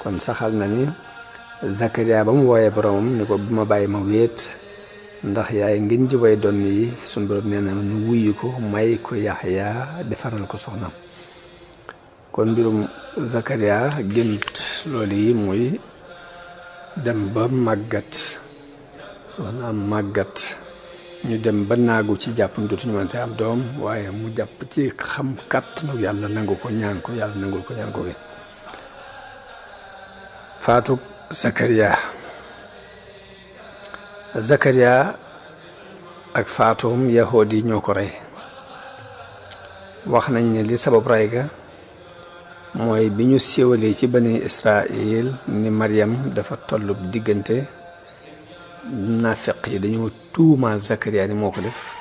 kon saxal na ni Zakariya ba mu wooyee boromam ni ko bu ma bàyyi ma wéet ndax yaay ngeen ji way doon yi sun borom nee na nu wuyu ko may ko Yaxya defaral ko soxnaam kon mbirum Zakariya gént loolu yi muy dem ba màggat soxnaam màggat ñu dem ba naagu ci jàpp ni dootuñu mën am doom waaye mu jàpp ci xam kàttanu yàlla nangu ko ñaan ko yàlla nangul ko ñaan ko gi faatu Zakariya ak faatoom yahood yi ñoo ko rey wax nañ ne li sabab rey ga mooy bi ñu siiwalee ci bani Israël ni Maryam dafa tollub diggante naafeq yi dañoo tuumaal Zakariya ni moo ko def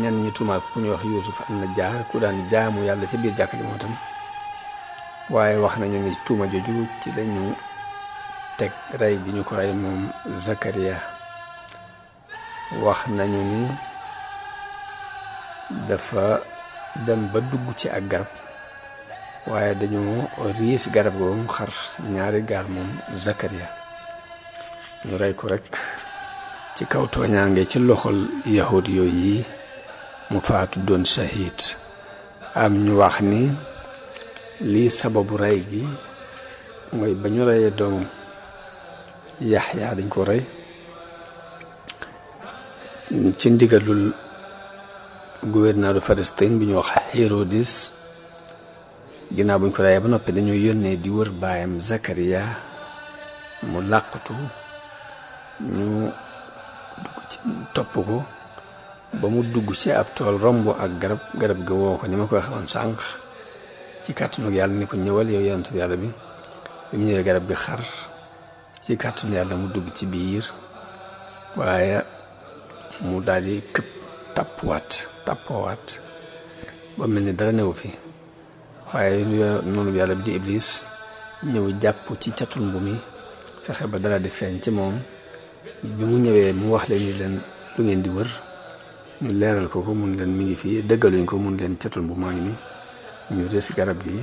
ñan ñi tuumaal ku ñuy wax Yuusuf an-Najjaar ku daan jaamu yàlla ca biir jàkka ji moo tam waaye wax nañu ni tuuma jooju ci lañu teg rey gi ñu ko rey moom Zakariya wax nañu ni dafa dem ba dugg ci ak garab waaye dañoo riis garab googu xar ñaari gaal moom Zakariya ñu rey ko rek ci kaw tooñaange ci loxol yahud yooyu yi mu faatu doon shahid am ñu wax ni lii sababu rey gi mooy ba ñu reyee doomam Yaxya dañ ko rey ci ndigalul gouverneur de Palestine bi ñu wax Hérodis ginnaaw bu ñu ko reyee ba noppi dañoo yónnee di wër baayam Zakariya mu làqatu ñu dugg ci topp ko ba mu dugg ci ab tool romb ak garab ga woo ko ni ma koy xamoon sànq ci kàttanu yàlla ni ko ñëwal yow yonent bi yàlla bi mu ñëwee garab gi xar ci kàttanu yàlla mu dugg ci biir waaye mu daal di këpp tappowaat ba mel ni dara newu fi waaye noonu yàlla bi di Iblis ñëw jàpp ci catul mbu mi fexe ba dara di feeñ ci moom bi mu ñëwee mu wax leen ni leen lu ngeen di wër ñu leeral ko mun leen mi ngi fii dëggaluñ ko mun leen catul mbu maa ngi ni ñu des garab gi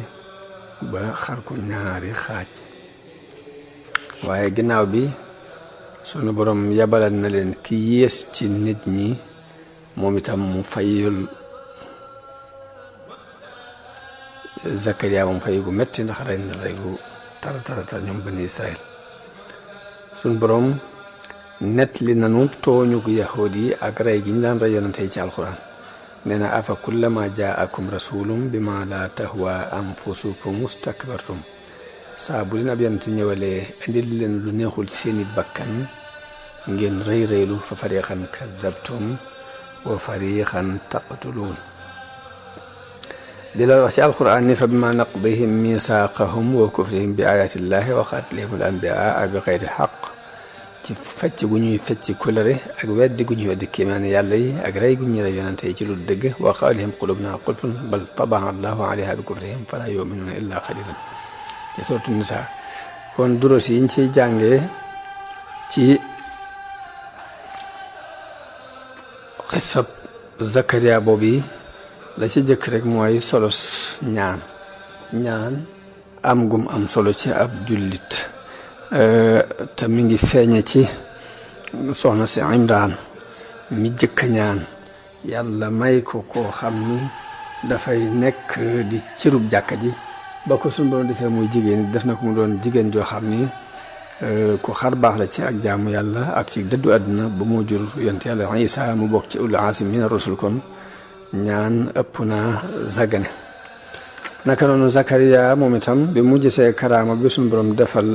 ba xar ko ñaari xaaj waaye ginnaaw bi sunu borom yabalal na leen ki yées ci nit ñi moom itam mu fayul Zakariya moom fay gu metti ndax rey na rey gu tara ñoom bani Israël sunu borom net li nanu tooñu gu yahuud yi ak rey gi ñu daan rey yonante yi ci alxuraan nee na afa kullama jaakum rasulum bima la tahwa anfusukum mustakbartum saa bu leen ab yonante ñëwalee indil leen lu neexul seeni bakkan ngeen rëylu fa fariqan kazzabtum wa fariqan taqtuluun di la wax ci alquran ni fa bima naqdihim misaaqahum wa kufrihim bi ayatillahi wa qatlihim al anbiyaa bi xayri xaq ci fecc gu ñuy fecc kolere ak weddi gu ñuy weddi kéemaani yàlla yi ak rey gu ñuy rey yonante yi ci lu dëgg wa qawlihim qulubuna qulfun bal tabaa allahu alayha bi kufrihim fala yuminuuna illa qalilan ci suratu Nisaa kon duros yi ñu ciy jàngee ci xisab Zakariya boobu yi la ci jëkk rek mooy solos ñaan am gum am solo ci ab jullit te mi ngi feeñe ci soxna si Imraan mi jëkk ñaan yàlla may ko koo xam ni dafay nekk di cërub jàkka ji ba ko suñu borom defee muy jigéen def na ko mu doon jigéen joo xam ni ku xar baax la ci ak jaamu yàlla ak ci dëddu àdduna ba moo jur yonent yàlla Isa mu bokk ci ulul azmi mina rusul kon ñaan ëpp naa zagane naka noonu Zakariya moom itam bi mu gisee karaama bi suñu borom defal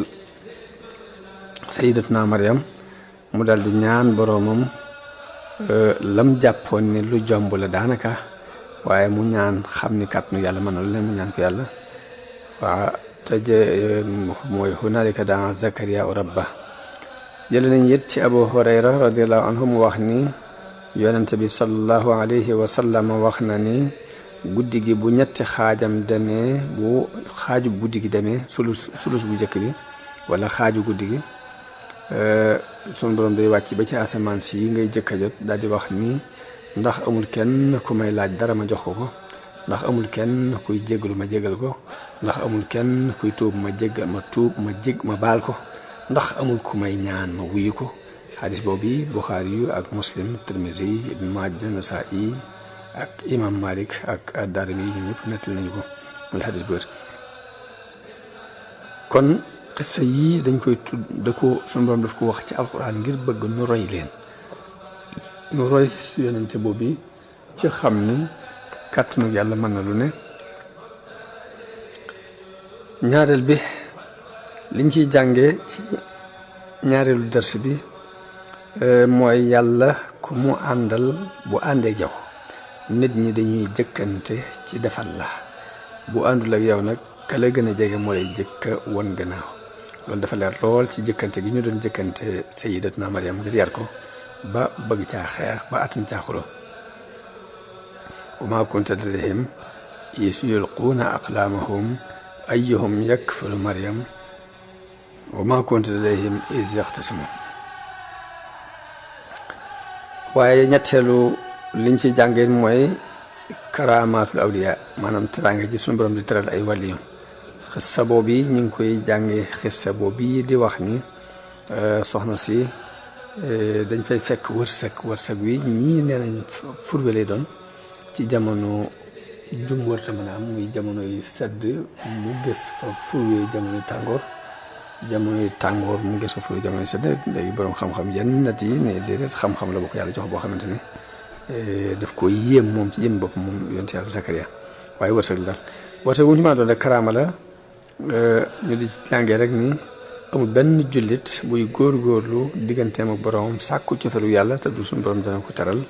sayyidatuna Maryam mu dal di ñaan boroomam lam jàppoon ni lu jomb la daanaka waaye mu ñaan xam ni kàttanu yàlla mën na lu leen mu ñaan ko yàlla waa te mooy hunaalika daa Zakariya rabba jël nañ it ci Abu Hurayra radiallahu anhu mu wax ni yonente bi sallallahu alayhi wa sallam wax na ni guddi gi bu ñetti xaajam demee bu xaaju guddi gi demee sulus bu njëkk bi wala xaaju guddi gi sunu borom day wàcc ba ci asamaan si ngay jëkk a jot daal di wax ni ndax amul kenn ku may laaj dara ma jox ko ndax amul kenn kuy jéggalu ma jégal ko ndax amul kenn kuy tuub ma jéggal ma tuub ma baal ko ndax amul ku may ñaan ma wuyu ko xadis boobu Buxaari yu ak Muslim Tirmisi Ibn Maaja Nasaa'i ak imam Malik ak ad-Daarimi ñun ñëpp nettali nañu ko muy xadis bu wér kon xissa yii dañ koy tudd suñu borom daf ko wax ci alxuraan ngir bëgg nu roy leen nu roy su yonente boobu ci xam ni kàttanu yàlla mën na lu ne ñaareel bi liñ ciy jàngee ci ñaareelu dars bi mooy yàlla ku mu àndal bu àndeek yow nit ñi dañuy jëkkante ci defal la bu àndul ak yow nag ka la gën a jege moo lay jëkka won gannaaw loolu dafa leer lool ci jëkkante gi ñu doon jëkkante sayyidatuna Maryam ngir yar ko ba bëgg caa xeex ba attan caa xulo wa maa kunta ladayhim iz yulquuna aqlaamahum ayyuhum yakfulu Maryam wa maa kunta ladayhim iz yaxtasimuun waaye ñetteelu liñ ci jàngeen mooy karaamaatul awliya maanaam teraanga ji suñu borom di teral ay wàlliyoon xissa boobu ñu ngi koy jàngee xissa boobu di wax ni soxna si dañ fay fekk wërsëg wi ñii nee nañ furwe lay doon ci jamono jum wërta mën a am muy jamono yi sedd mu gës fa furwe jamono tàngoor mu gës fa furwe jamono sedd léegi borom xam-xam yenn nat yi ne déedéet xam-xam la boo ko yàlla jox boo xamante ne daf ko yéem moom ci yéem bopp moom yonent yàlla Zakariya waaye wërsëg la daal wërsëg wu ñu maa doon rek karaama la ñu di jàngee rek ni amul benn jullit buy góorgóorlu digganteem ak borom sàkku cofelu yàlla te du suñu borom dana ko teral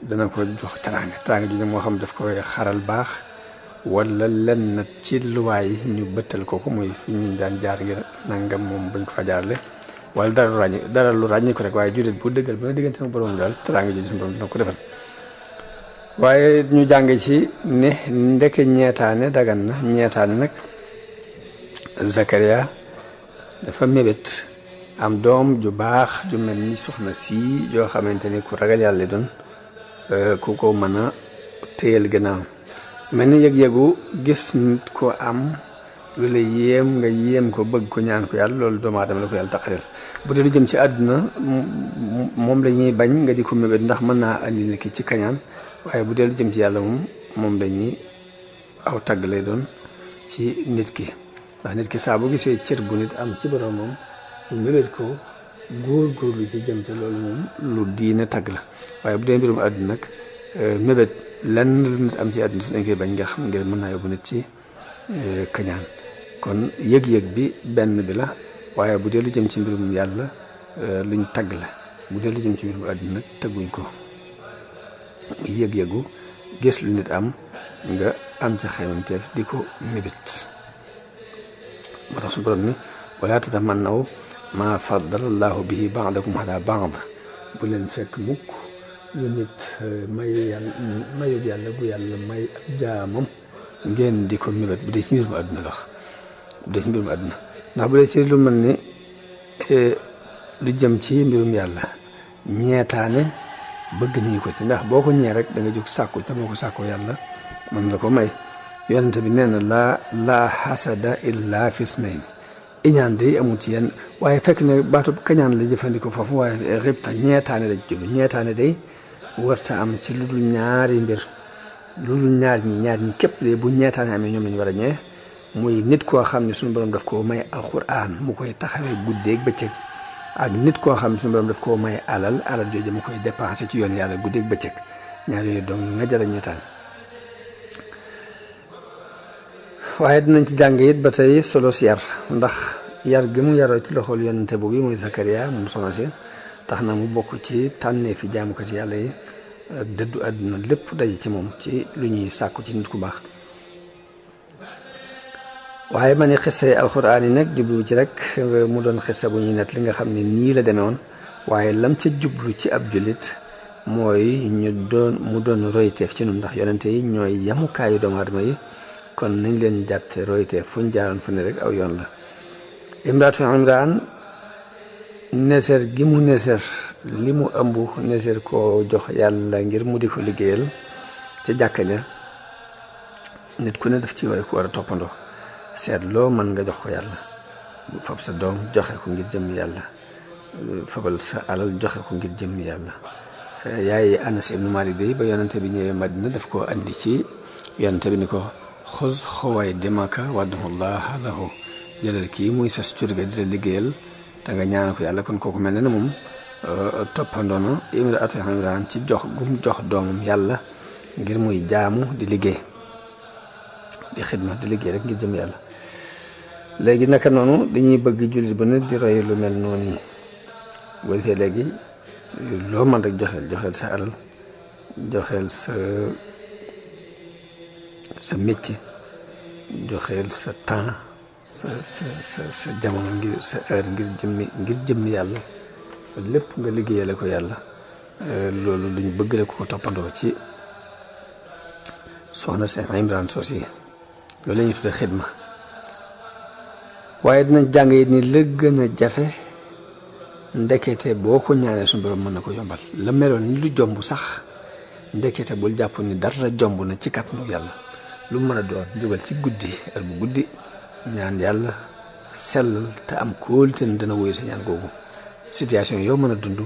dana ko jox teraanga ju ne moo xam daf koy xaral baax wala lenn ci luwaay ñu bëttal ko muy fi ñu daan jaar ngir nangam moom bañ ko fa jaarale wala dara lu ràññi ko rek waaye jullit bu dëggal ba nga digganteem ak borom daal teraanga ju suñu borom dana ko defal waaye ñu jàng ci ne ndeke ñeetaane dagan na ñeetaane nag Zakariya dafa mébét am doom ju baax ju mel ni soxna si joo xamante ni ku ragal yàlla doon ku ko mën a téyel gannaaw mel ni yëg-yëgu gis nit ko am lu la yéem nga yéem ko bëgg ko ñaan ko yàlla loolu doomu aadama la ko yàlla taqaleel bu dee lu jëm ci àdduna moom la ñuy bañ nga di ko mébét ndax mën naa andi nit ki ci kañaan waaye bu dee lu jëm ci yàlla moom lañuy aw tagg lay doon ci nit ki ndax nit ki saa bu gisee cër bu nit am ci boromam mu mébét ko góorgóorlu ci jëm ca loolu moom lu diine tagg la waaye bu dee mbirum àdduna nag mébét lenn lu nit am ci àdduna si dañ koy bañ nga xam ngir mën naa yóbbu nit ci kañaan kon yëg-yëg bi benn bi la waaye bu dee lu jëm ci mbirum yàlla luñ tagg la bu dee lu jëm ci mbirum àdduna nag tagguñ ko muy yëg-yëgu gis lu nit am nga am ci xeemanteef di ko mébét moo tax suñu borom ni wala tatamannaw maa faddala allahu bihi ba'dakum ala ba'd bu leen fekk mukk lu nit mayub yàlla gu yàlla may ak jaamam ngeen di ko mébét bu dee ci mbirum àdduna la wax bu dee ci mbirum àdduna ndax bu dee ci lu mel ni lu jëm ci mbirum yàlla ñeetaane bëgg nañu ko ci ndax boo ko ñee rek da nga jóg sàkku te boo ko sàkkoo yàlla mën la ko may yonente bi nee na laa xasada illa fi isnayn iñaan day amul ci yenn waaye fekk ne baatu kañaan la jëfandikoo foofu waaye ribta ñeetaane la jublu ñeetaane day warta am ci lu dul ñaari mbir lu dul ñaar ñi képp de bu ñeetaane amee ñoom lañu war a ñee muy nit koo xam ne suñu borom daf koo may alquran mu koy taxawee guddeeg bëccëg ak nit koo xam ne suñu borom daf koo may alal jooju mu koy dépensé ci yoon yàlla guddeeg bëccëg ñaar yooyu donc nga jara ñeetaan waaye dinañ ci jàng it ba tey solo si yar ndax yar gi mu yaroo ci loxol yonente boobu muy Zakariya mu soxna si tax na mu bokk ci tànnee fi jaamukat yàlla yi dëddu àdduna lépp daje ci moom ci lu ñuy sàkku ci nit ku baax waaye ma ne xissay alxuraan yi nag jublu ci rek mu doon xissa bu ñuy net li nga xam ne nii la demee woon waaye lam ca jublu ci ab jullit mooy mu doon royteef ci ñun ndax yonente yi ñooy yamukaayu doomu aadama yi kon nañ leen jàppe royteef fuñ jaaroon fu ne rek aw yoon la imraatu imraan neser gi mu neser li mu ëmb neser koo jox yàlla ngir mu di ko liggéeyal ca jàkka ja nit ku ne daf ci war a toppandoo seet loo mën nga jox ko yàlla fab sa doom joxe ko ngir jëm yàlla fabal sa alal joxe ko ngir jëm yàlla yaay Anas ibnu Maalik day ba yonente bi ñëwee Madina daf ko andi ci yonente bi ni ko xus xawaay dimaka waddahullah lahu jëlal kii muy sas curga di la liggéeyal te nga ñaanal ko yàlla kon kooku mel na ne moom toppandoona imraatu Imraan ci jox gum jox doomam yàlla ngir muy jaamu di liggéey di xidma di liggéey rek ngir jëm yàlla léegi naka noonu dañuy bëgg jullit ba ne di roy lu mel noonu boo defee léegi loo mën rek joxeel sa alal joxeel sa métier joxeel sa temps sa jamono ngir sa heure ngir jëmmi yàlla lépp nga liggéeyale ko yàlla loolu luñ bëgg la ko toppandoo ci soxna seen Imraan soosi loolu la ñuy tudde xidma waaye dinañ jàng yi ni la gën a jafe ndekete boo ko ñaanee suñu borom mën na ko yombal la meloon ni lu jomb sax ndekete bul jàpp ni dara jomb na ci kàttanu yàlla lu mën a doon jógal ci guddi heure bu guddi ñaan yàlla sellal te am kóolute ne dana wóyu sa ñaan googu situation yow mën a dund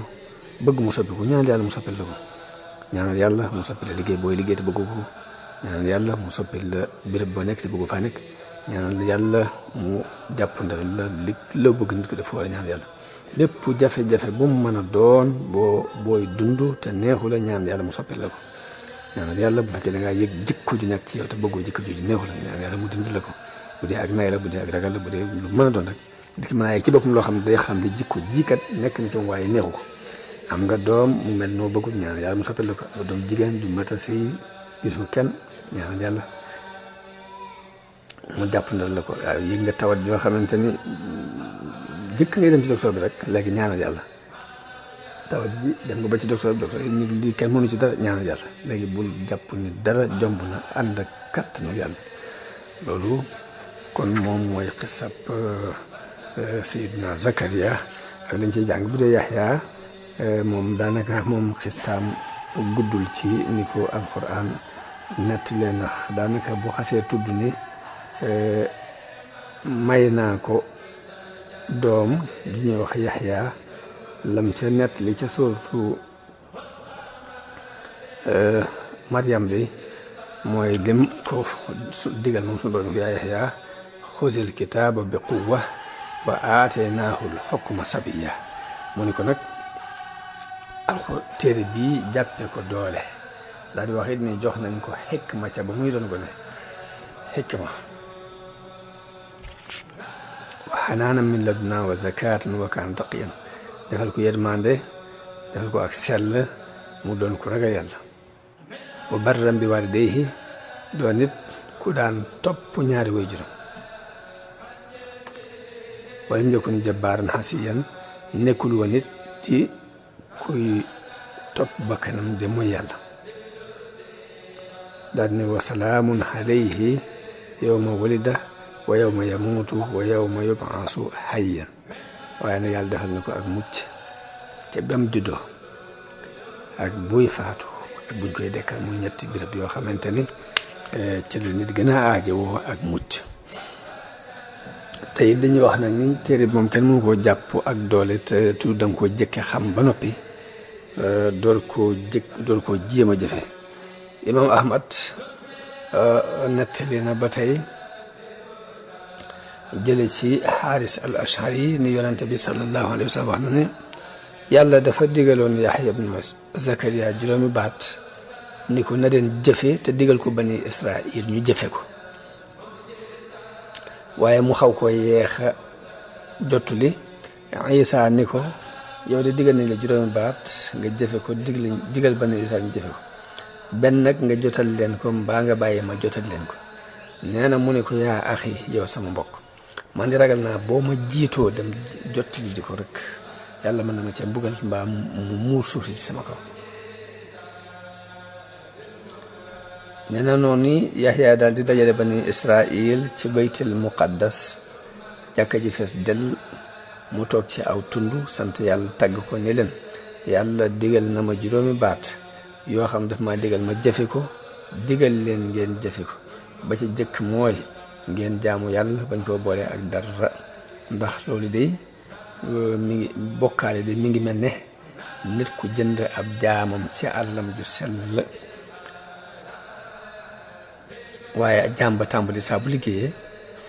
bëgg mu soppiku ñaan yàlla mu soppil la ko ñaanal yàlla mu soppil la liggéey booy liggéey te bëggu ko ñaanal yàlla mu soppil la béréb boo nekk te bëggu faa nekk ñaanal yàlla mu jàppandal la li loo bëgg nit ko dafa war a ñaan yàlla lépp jafe-jafe bu mu mën a doon booy dund te neexu la ñaan yàlla mu soppil la ko ñaanal yàlla bu fekkee da ngaa yëg jikko ju nekk ci yow te bëggoo jikko ju neexu la ñaan yàlla mu dindi la ko bu dee ak nay la bu dee ak ragal la bu dee lu mën a doon rek nit ki mën a yegg ci boppam loo xam ne day xam ne jikko jikat nekk na ci moom waaye neexu ko am nga doom mu mel noo bëggul ñaan yàlla mu soppil la ko nga doom jigéen du mata si gisu kenn ñaanal yàlla mu jàppandal la ko waaw yëg nga tawat yoo xamante ni jëkk ngay dem ci docteur bi rek léegi ñaanal yàlla tawat ji dem nga ba ci docteur bi ñu lii kenn mënu ci dara ñaanal yàlla léegi bul jàpp ni dara jomb na ànd ak kàttanu yàlla loolu kon moom mooy xisab Seydina Zakaria ak lañ ciy jàng bu dee Yaxya moom daanaka moom xisaam guddul ci ni ko alquran nettalee ndax daanaka bu xasee tudd ni may naa ko doom di ñuy wax Yaxya lam ca nettali ca suuratu Maryam de mooy lim ko digal moom suñu borom yaa Yaxya xuzil kitaaba bi quwwa wa aataynaahu l-hukma sabiyya mu ni ko nag téere bii jàppe ko doole daal di wax it ni jox nañ ko xikma ca ba muy doon gone xikma wa xanaanan min ladunna wa zakatan wa kaana taqiyan defal ko yërmande defal ko ak sell mu doon ko ragal yàlla wa barran bi waalidayhi doon nit ku daan topp ñaari waajuram walam yakun jabbaaran xasiyan nekkul woon nit di kuy topp bakkanam de mooy yàlla daal ne wa salaamun alayhi yawma walida wa yawma yamuutu wa yawma yub'asu hayyan waaye nag yàlla defal na ko ak mucc te bam juddoo ak buy faatu ak buñ koy dekkal muy ñetti béréb yoo xamante ni ci la nit gën a aajowoo ak mucc te it dañuy wax nag ni téere bi moom kenn mënu koo jàpp ak doole te tu da nga koo jëkke xam ba noppi door koo jéem a jëfe imam ahmad nettali na ba tey jële ci xaaris al ashari ni yonente bi sallallahu alayhi wa sallam wax na ne yàlla dafa digaloon Yaxya ibn Zakaria juróomi baat ni ko na den jëfe te digal ko bani Israil ñu jëfe ko waaye mu xaw ko yeexa jottuli Isa ni ko yow de digal nañ la juróomi baat nga jëfe ko digal bani Israil ñu jëfe ko benn nag nga jotal leen ko mbaa nga bàyyi ma jotal leen ko nee na mu ne ko yaa axi yow sama mbokk man di ragal naa boo ma jiitoo dem jottali ji ko rek yàlla mën na ma cee mbugal mbaa mu muur suuf si ci sama kaw nee na noonu Yaxya daal di dajale bani Israil ci baytil muqaddas jàkka ji fees del mu toog ci aw tund sant yàlla tagg ko ne leen yàlla digal na ma juróomi baat yoo xam daf ma digal ma jëfe ko digal leen ngeen jëfe ko ba ci jëkk mooy ngeen jaamu yàlla bañ koo boole ak dara ndax loolu day mi ngi bokkaale de mi ngi mel ne nit ku jënd ab jaamam ci àllam ju sell waaye jaam ba tàmbali saa bu liggéeyee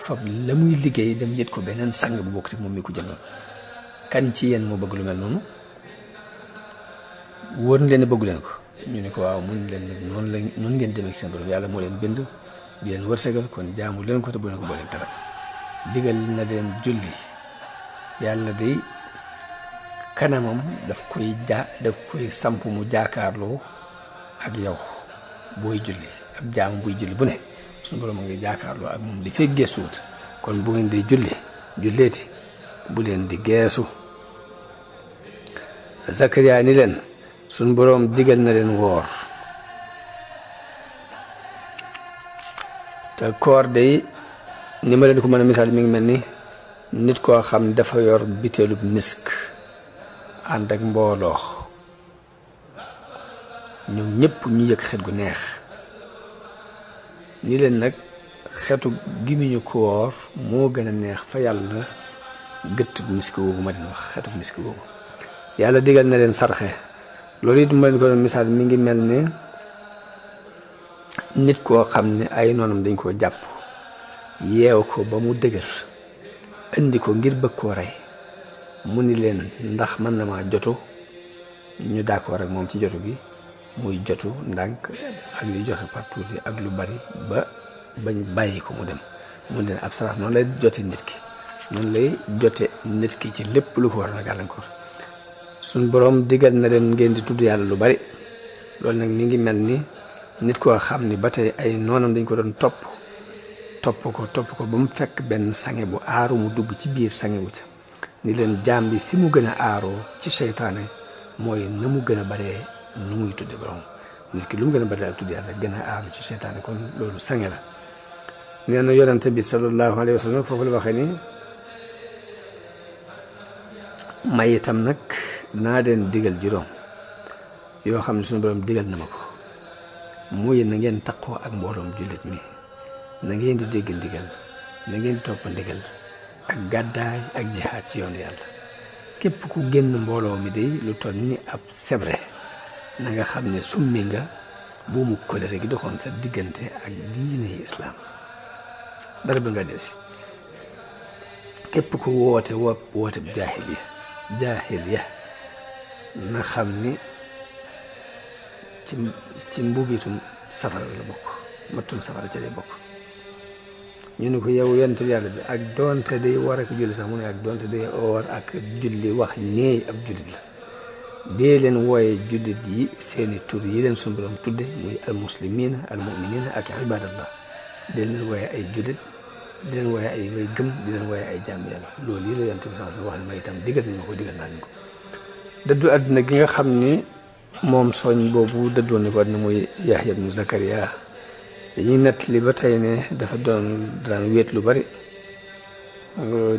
fab la muy liggéey dem yët ko beneen sang bu bokk te moom mi ko jëndoon kan ci yéen moo bëgg lu mel noonu wóor na leen ne bëggu leen ko ñu ne ko waaw mun leen nag noonu ngeen demee ak seen borom yàlla moo leen bind di leen wërsëgal kon jaamu leen ko te bu leen ko booleeg dara digal na leen julli yàlla day kanamam daf koy samp mu jaakaarloo ak yow booy julli ab jaamu buy julli bu ne suñu borom a ngi jaakaarloo ak moom li fekk geesuwut kon bu ngeen di julleeti bu leen di geesu Zakariya ni leen suñu borom digal na leen woor te koor day ni ma leen ko mën a misaal mi ngi mel ni nit koo xam dafa yor biteelub misk ànd ak mbooloo ñoom ñëpp ñu yëg xet gu neex ni leen nag xetu gimiñu koor moo gën a neex fa yàlla gëttub misk googu ma leen wax xetub misk googu yàlla digal na leen sarxe loolu it ma leen ko misaal mi ngi mel ne nit koo xam ne ay noonam dañ koo jàpp yeew ko ba mu dëgër indi ko ngir bëgg koo rey mu ni leen ndax mën na maa jotu ñu d'accord ak moom ci jotu gi muy jotu ndànk ak li joxe partout ak lu bari ba bañ bàyyi ko mu dem mu leen ab sarax noonu lay jote nit ki noonu lay jote nit ki ci lépp lu ko war na gàllankoor suñ boroom digal na leen ngeen di tudd yàlla lu bari loolu nag mi ngi mel ni nit koo xam ni ba tey ay noonam dañ ko doon topp ko ba mu fekk benn sange bu aaru mu dugg ci biir sange wu ca ni leen jaam bi fi mu gën a aaroo ci seytaane mooy na mu gën a baree nu muy tudde borom nit ki lu mu gën a baree ak tudde yàlla gën a aaru ci seytaane kon loolu sange la nee na yonente bi sallallahu alayhi wa sallam foofu la waxee ni may itam nag naa leen digal juróom yoo xam ne suñu borom digal na ma ko muy na ngeen taqoo ak mbooloom jullit mi na ngeen di dégg ndigal na ngeen di topp ndigal ak gàddaay ak jihaad ci yoonu yàlla képp ku génn mbooloo mi day lu toll ni ab sebre na nga xam ne summi nga bu mu kolere gi doxoon sa diggante ak diine islaam dara ba nga desi képp ku woote jaahiliya na xam ni ci mbubitum safara la bokk mattum safara ca lay bokk ñu ne ko yow yonent yàlla bi ak doonte day war ak julli sax mu ne ak doonte day war ak julli wax neey ab jullit la dee leen wooye jullit yi seeni tur yi leen suñu borom tudde muy al muslimina al muminina ak ibadallah dee leen wooye ay jullit di leen wooye ay way gëm di leen wooye ay jaam yàlla loolu yi la yonent bi sax wax ne ma itam digal nañ ma ko digal naa leen ko dëddu àdduna gi nga xam ni moom soñ boobu dëddoon ni ko àdduna muy Yahya ibnu Zakariya dañuy nettali ba tey ne dafa daan wéet lu bari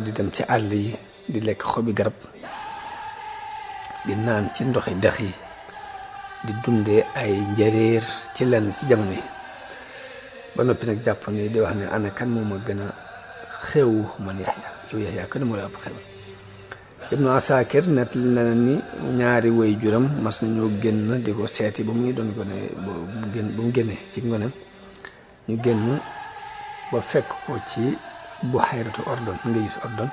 di dem ci àll yi di lekk xobi garab di naan ci ndoxi dex yi di dundee ay njëreer ci lenn ci jamono yi ba noppi nag jàpp ni di wax ne ana kan moom a gën a xewu man Yahya yow Yahya kan moo la ëpp xew Ibnu Asakir nettali na ni ñaari way juram mas nañoo génn di ko seeti ba muy doon gone ba mu génnee ci ngoneem ñu génn ba fekk ko ci buhayratu Ordon nga gis Ordon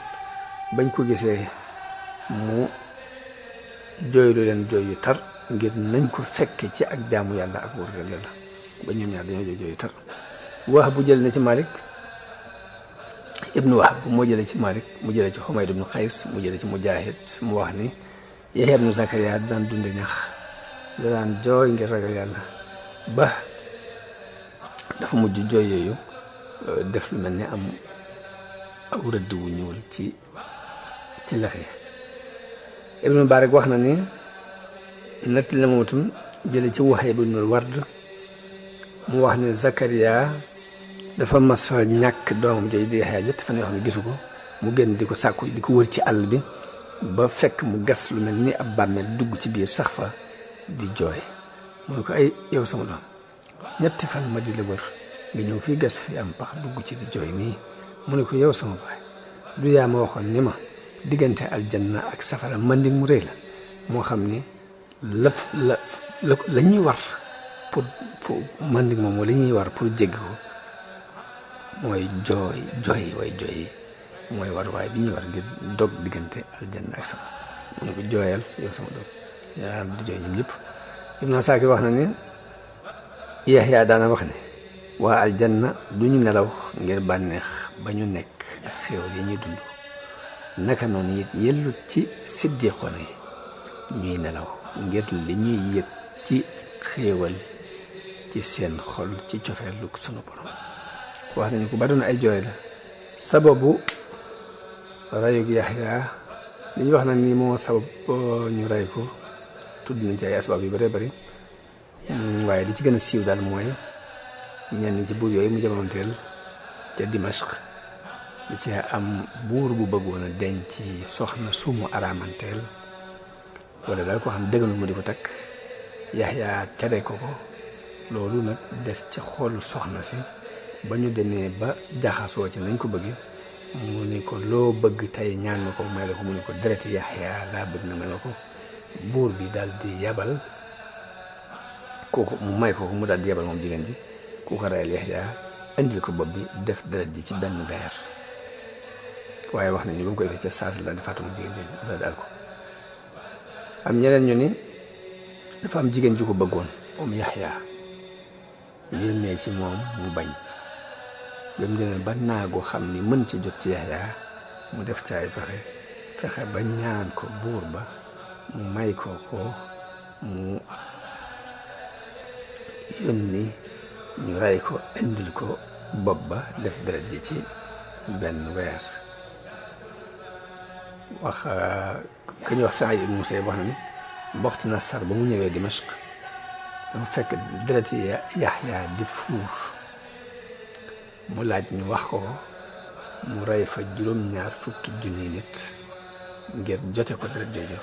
bañ ko gisee mu jooylu leen jooy yu tar ngir nañ ko fekke ci ak jaamu yàlla ak wóorgal yàlla ba ñoom ñaar dañoo jooy yu tar wax bu jël na ci Malik ibnu Wahb moo jële ci Malik mu jële ci Humayd ibnu Qays mu jële ci Mujahid mu wax ni Yahya ibnu Zakariya daan dunde ñax da daan jooy ngir ragal yàlla ba dafa mujj jooy yooyu def lu mel ni am aw rëdd wu ñuul ci lex yi Ibnu Mubarak wax na ni nett la moom itam jële ci Wahib ibnu Ward mu wax ne Zakariya dafa mas a ñàkk doomam jooju di Yahya ñett fan yoo xam ne gisu ko mu génn di ko sàkku di ko wër ci àll bi ba fekk mu gas lu mel ni ab bàmmeel dugg ci biir sax fa di jooy mu ne ko ay yow sama doom ñetti fan ma di la wër nga ñëw fii gas fi am pax dugg ci di jooy nii mu ne ko yow sama baay du yaa ma waxoon ni ma diggante aljanna ak safara manding mu rëy la moo xam ni la ñuy war pour manding moom la ñuy war pour jéggi ko mooy jooy mooy war waay bi ñuy war ngir dog diggante aljanna ak safara mu ne ko jooyal yow sama doom yaa di jooy ñoom ñëpp Ibn Asakir wax na ni Yaxya daana wax ne waa aljanna duñu nelaw ngir bànneex ba ñu nekk ak xéewal yi ñuy dund naka noonu it yellut ci siddiqoona yi ñuy nelaw ngir li ñuy yëg ci xéewal ci seen xol ci cofeelu sunu borom wax nañu ko ba doon ay jooy la sababu rayug Yaxya li ñu wax na ni moo sabab ñu ray ko tudd nañ ci ay asbaab yu bëree bëri waaye li ci gën a siiw daal mooy ñenn ci buur yooyu mu jamonoonteel ca Dimashq li ci am buur bu bëggoon a denc soxna sumu araamanteel wala daal koo xam dëgganul mu di ko takk Yaxya tere ko loolu nag des ci xolu soxna si ba ñu demee ba jaxasoo ci nañ ko bëgg mu ni ko loo bëgg tey ñaan ma ko may la ko mu ni ko dereti Yaxya laa bëgg na may ma ko buur bi daal di yabal kooku mu may ko mu daal di yabal moom jigéen ji ku ko rayal Yaxya indil ko bopp bi def deret ji ci benn weer waaye wax nañu ba mu ko defee ca saas la di faatu jigéen jooju daal daal ko am ñeneen ñu ni dafa am jigéen ju ko bëggoon moom Yaxya yónnee ci moom mu bañ ba mu demee ba naagu xam ni mën ci jot ci Yaxya mu def ci ay fexe ba ñaan ko buur ba mu may ko mu yónni ñu ray ko indil ko bopp ba def deret ji ci benn weer wax ku ñuy wax Saïd ibn Musayyib wax na ni mboxti na sar ba mu ñëwee Dimashq dafa fekk deret yi Yaxya di fuur mu laaj ñu wax ko mu rey fa 2,4 nit ngir jote ko deret jooju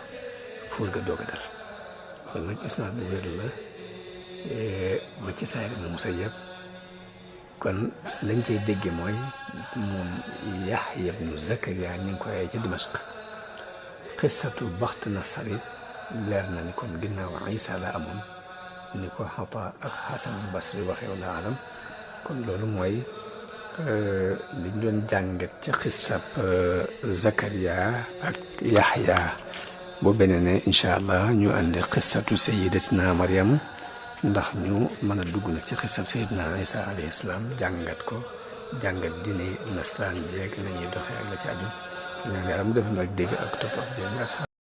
fuur ga doog a dal loolu nag isnaad bu wér la ba ci Saïd ibn Musayyib kon lañ cay dégge mooy moom Yaxya ibnu Zakariya ñu ngi ko rey ca Dimashq xissatu baxt na sarit leer na ni kon ginnaaw Isa la amoon ni ko Xata ak Xasan Basri waxee wala alam kon loolu mooy liñ doon jàngat ci xissab Zakariya ak Yaxya boo beneen ne incha allah ñu andi xissatu sayyidatina Maryam ndax ñu mën a dugg nag ci xissab sayyidina Isa alayhi salaam jàngat ko jàngat dine nasaraan jeeg la ñuy doxee ak la ci aju ñaan yaram def na ak dégg ak topp ak jël